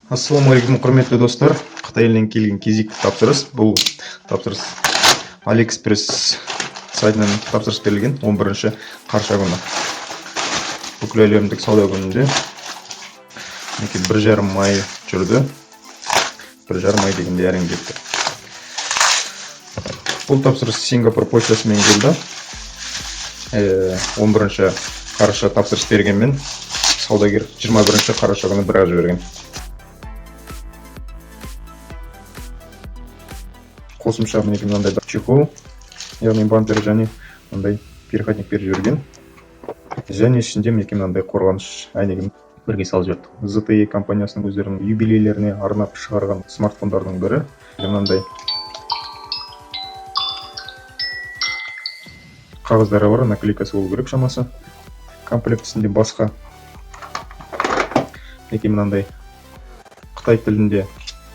Ассалаумағалейкум, құрметті достар! Қытай елінен келген кезекті тапсырыс. Бұл тапсырыс Алиэкспресс сайтынан тапсырыс берілген 11 қараша күні, бүкіл әлемдік сауда күнінде. Мінекей, 1,5 ай жүрді, 1,5 ай дегенде әрең жетті. Бұл тапсырыс Сингапур почтасымен келді. 11 қараша тапсырыс бергенмен, саудагер 21 қараша күні бірақ жіберген. Қосымша, мінекей, мынандай бір чехол, яғни бампер және мындай переходник беріп жіберген. Және ішінде, мінекей, мынандай қорғаныш әйнегін бірге салып жіберді. ZTE компаниясының өздерінің юбилейлеріне арнап шығарған смартфондардың бірі. Мынандай қағаздары бар, наклейкасы болу керек шамасы. Комплектісінде басқа, мінекей, мынандай қытай тілінде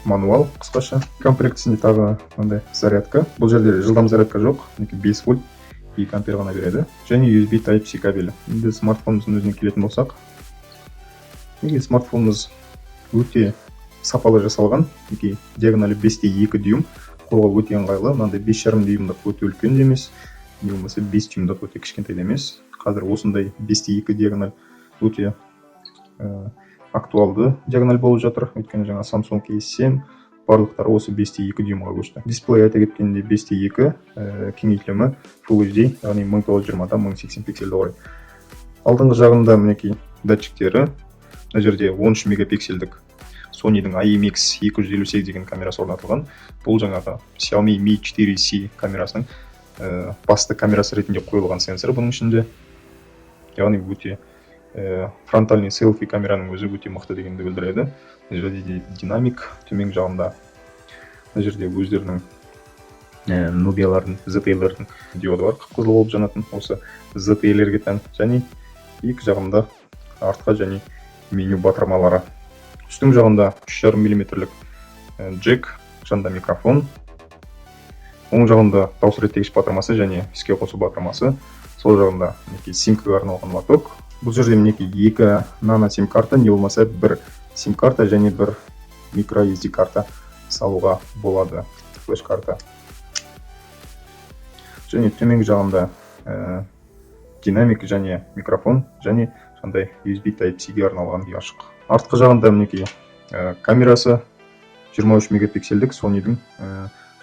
мануал қысқаша. Комплектісінде тағы мынандай зарядка. Бұл жерде жылдам зарядка жоқ, мінекей, 5 вольт 2 ампер ғана береді және USB Type C кабелі. Енді смартфонымыздың өзіне келетін болсақ, мінекей, смартфонымыз өте сапалы жасалған. Мінекей, диагоналі 5,2 дюйм, қолға өте ыңғайлы. Мынандай 5,5 дюймдық өте үлкен де емес, не болмаса 5 дюймдық өте кішкентай да емес. Қазір осындай 5,2 диагональ өте актуалды диагональ болып жатыр, өйткені жаңа Samsung S7, барлықтары осы 5,2 дюймға көшті. Дисплей, айта кеткендей, 5,2, кеңейтілімі Full HD, яғни 1920 1080 пиксельді құрайды. Алдыңғы жағында, мінекей, датчиктері. Мына жерде 13 мегапиксельдік Sony'дің IMX 258 деген камерасы орнатылған. Бұл жаңағы Xiaomi Mi 4C камерасының басты камерасы ретінде қойылған сенсор бұның ішінде. Яғни өте фронтальный селфи камераның өзі өте мықты дегенді білдіреді. Мына жерде де динамик төменгі жағында. Мына жерде өздерінің Нубиялардың, ZTE-лердің диоды бар, қып қызыл болып жанатын, осы ZTE-лерге тән. Және екі жағында артқа және меню батырмалары. Үстіңгі жағында 3,5 миллиметрлік джек, жанында микрофон. Оң жағында дауыс реттегіш батырмасы және іске қосу батырмасы. Сол жағында, мінекей, симкаға арналған лоток. Бұл жерде, мінекей, екі нано сим карта, не болмаса бір сим карта және бір микро SD карта салуға болады, флеш карта. Және төменгі жағында динамик және микрофон және сондай USB Type C-ге арналған ұяшық. Артқы жағында, мінекей, камерасы 23 мегапиксельдік Sony'дің,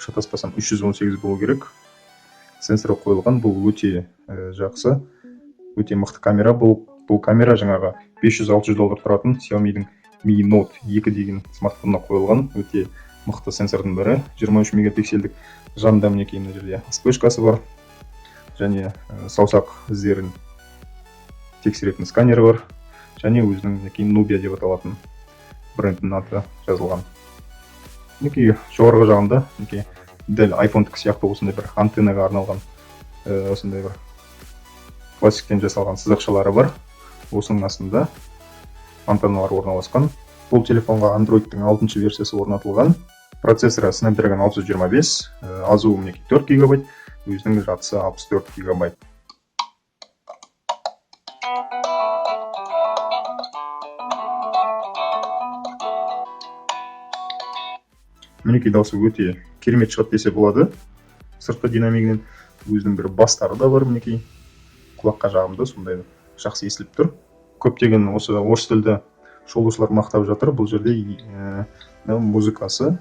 шатаспасам, 318 болу керек, сенсоры қойылған. Бұл өте жақсы, өте мықты камера. Бұл камера жаңағы 500-600 доллар тұратын Xiaomi'дің Mi Note 2 деген смартфонына қойылған өте мықты сенсордың бірі, 23 мегапиксельдік. Жанында, мінекей, мына жерде вспышкасы бар және саусақ іздерін тексеретін сканері бар. Және өзінің, мінекей, Nubia деп аталатын брендінің аты жазылған. Мінекей, жоғарғы жағында, мінекей, дәл айфондікі сияқты осындай бір антеннаға арналған осындай бір пластиктен жасалған сызықшалары бар. Осының астында антенналар орналасқан. Бұл телефонға Андроидтың алтыншы версиясы орнатылған. Процессоры Snapdragon 625, ОЗУ, мінекей, 4 гигабайт, өзінің жадысы 64 гигабайт. Мінекей, дауысы өте керемет шығады десе болады. Сыртқы динамигінен өзінің бір бастары да бар, мінекей, құлаққа жағымды, сондай жақсы естіліп тұр. Көптеген осы орыс тілді шолушылар мақтап жатыр. Бұл жерде мынау музыкасы,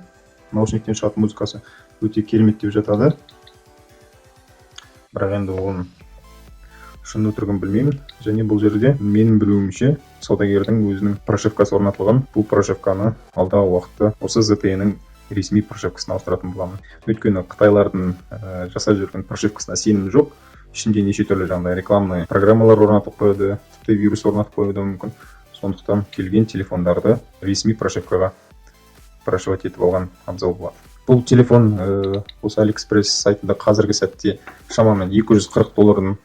наушниктен шығатын музыкасы өте керемет деп жатады. Бірақ енді оның шын өтірігін білмеймін. Және бұл жерде, менің білуімше, саудагердің өзінің прошивкасы орнатылған. Бұл прошивканы алдағы уақытта осы ZTE-нің ресми прошивкасына ауыстыратын боламын, өйткені қытайлардың жасап жүрген прошивкасына сенім жоқ. Ішінде неше түрлі жаңағыдай рекламный программалар орнатып қояды, тіпті вирус орнатып қоюы да мүмкін. Сондықтан келген телефондарды ресми прошивкаға прошивать етіп алған абзал болады. Бұл телефон осы Алиэкспресс сайтында қазіргі сәтте шамамен 240 доллардан,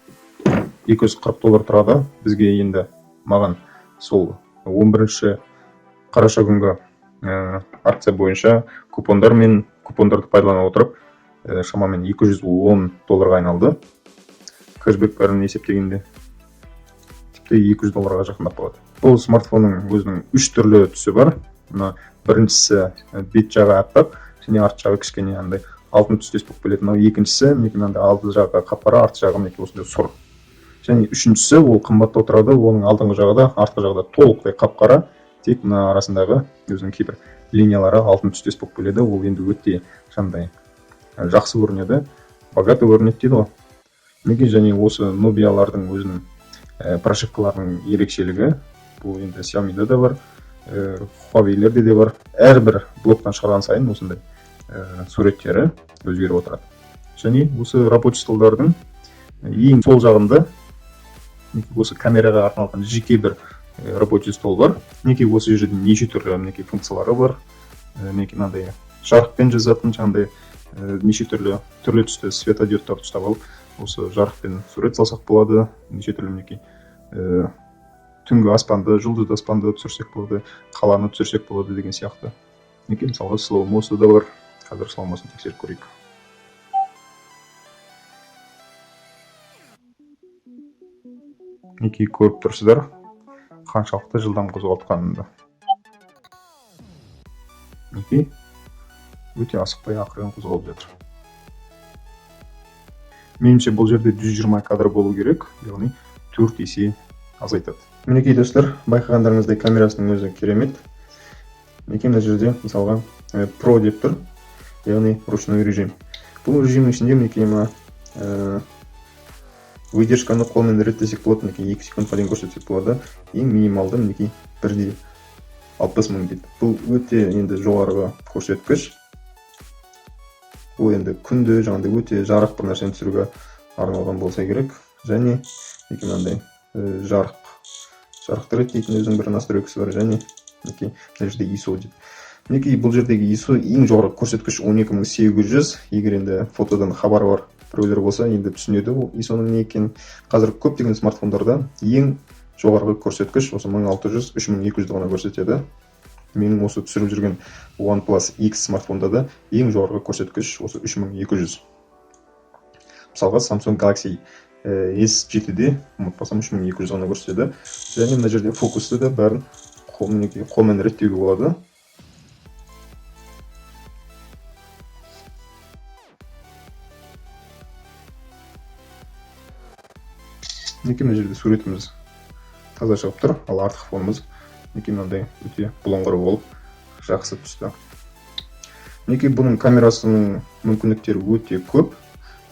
240 доллар тұрады. Бізге енді, маған сол 11 қараша күнгі акция бойынша купондар мен купондарды пайдалана отырып, шамамен 210 долларға айналды. Кэшбэк бәрін есептегенде тіпті 200 долларға жақындап қалады. Бұл смартфонның өзінің үш түрлі түсі бар. Мына біріншісі бет жағы аппақ және арт жағы кішкене андай алтын түстес болып келеді. Мынау екіншісі мінекей мынандай алды жағы қап-қара, арт жағы мінекей осындай сұр. Және үшіншісі ол қымбаттау тұрады, оның алдыңғы жағы да артқы жағы да толықтай қап-қара, тек мына арасындағы өзінің кейбір линиялары алтын түстес болып келеді. Ол енді өте жаңағыдай жақсы көрінеді, богатый көрінеді дейді ғой. Мінекей және осы Нубиялардың өзінің прошивкаларының ерекшелігі, бұл енді Xiaomi'да да бар, Huawei'лерде де бар. Әрбір блоктан шығарған сайын осындай суреттері өзгеріп отырады. Және осы рабочий столдардың ең сол жағында осы камераға арналған жеке бір рабочий стол бар. Мінекей осы жерде неше түрлі мінекей функциялары бар. Мінекей мынандай жарықпен жазатын жаңағыдай неше түрлі түрлі түсті светодиодтарды ұстап алып осы жарықпен сурет салсақ болады. Неше түрлі мінекей түнгі аспанды, жұлдызды аспанды түсірсек болады, қаланы түсірсек болады деген сияқты. Мінекей мысалға слоумосы да бар. Қазір слоумосын тексеріп көрейік. Мінекей көріп тұрсыздар қаншалықты жылдам қозғалтқанымды. Мінекей өте асықпай ақырын қозғалып жатыр. Меніңше бұл жерде 120 кадр болу керек, яғни 4 есе азайтады. Мінекей достар, байқағандарыңыздай камерасының өзі керемет. Мінекей мына жерде мысалға Pro деп тұр, яғни ручной режим. Бұл режимнің ішінде мінекей мына выдержканы қолмен реттесек болады, мінекей 2 секундқа дейін көрсетсек болады. Ең минималды мінекей 1,60 мың дейді. Бұл өте енді жоғарғы көрсеткіш. Бұл енді күнде жаңағыдай өте жарық бір нәрсені түсіруге арналған болса керек. Және мінекей мынандай жарықты реттейтін өзінің бір настройкасы бар. Және мінекей мына жерде ISO дейді. Мінекей бұл жердегі ISO ең жоғарғы көрсеткіш 12800. Егер енді фотодан хабары бар біреулер болса, енді түсінеді ол ISO-ның не екенін. Қазір көптеген смартфондарда ең жоғарғы көрсеткіш осы 1600, 3200 ғана көрсетеді. Менің осы түсіріп жүрген OnePlus X смартфонда да ең жоғарғы көрсеткіш осы 3200. Мысалға Samsung Galaxy S7-де ұмытпасам 3200 ғана көрсетеді. Және мына жерде фокусты да бәрін мінекей қолмен реттеуге болады. Мінекей мына жерде суретіміз таза шығып тұр, ал артқы фонымыз мінекей мынандай өте бұлыңғыр болып жақсы түсті. Мінекей бұның камерасының мүмкіндіктері өте көп,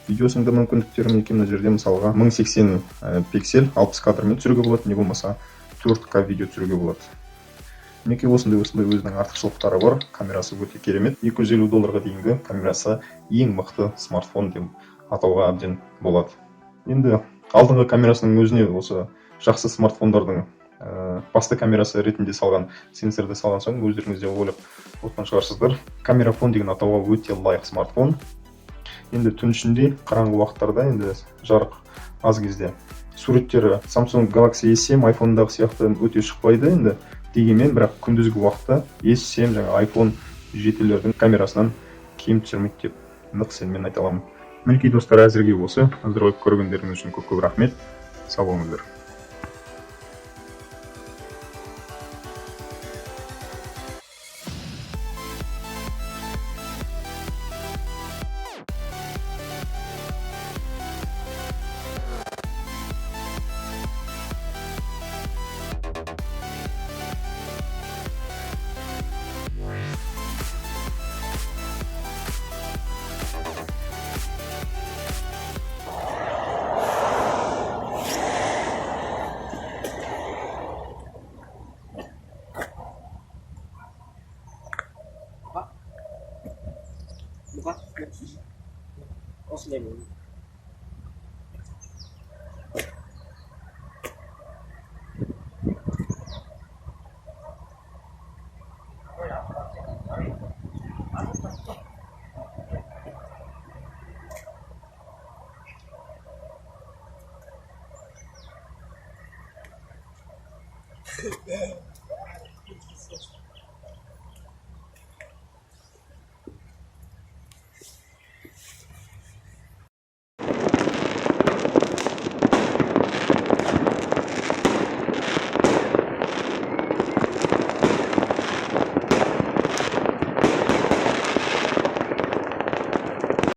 видеосының да мүмкіндіктері. Мінекей мына жерде мысалға 1080 пиксель 60 кадрмен түсіруге болады, не болмаса 4К видео түсіруге болады. Мінекей осындай өзінің артықшылықтары бар. Камерасы өте керемет. 250 долларға дейінгі камерасы ең мықты смартфон деп атауға әбден болады. Енді алдыңғы камерасының өзіне осы жақсы смартфондардың басты камерасы ретінде салған сенсорды салған соң өздеріңіз де ойлап отқан шығарсыздар. Камерафон деген атауға өте лайық смартфон. Енді түн ішінде қараңғы уақыттарда, енді жарық аз кезде суреттері Samsung Galaxy S7 iPhone'дағы сияқты өте шықпайды енді, дегенмен бірақ күндізгі уақытта S7 жаңа iPhone 7-лердің камерасынан кем түсірмейді деп нық сеніммен айта аламын. Мінекей достар, әзірге осы. Назар қойып көргендеріңіз үшін көп-көп рахмет. Сау болыңыздар. Buka. Osle mo.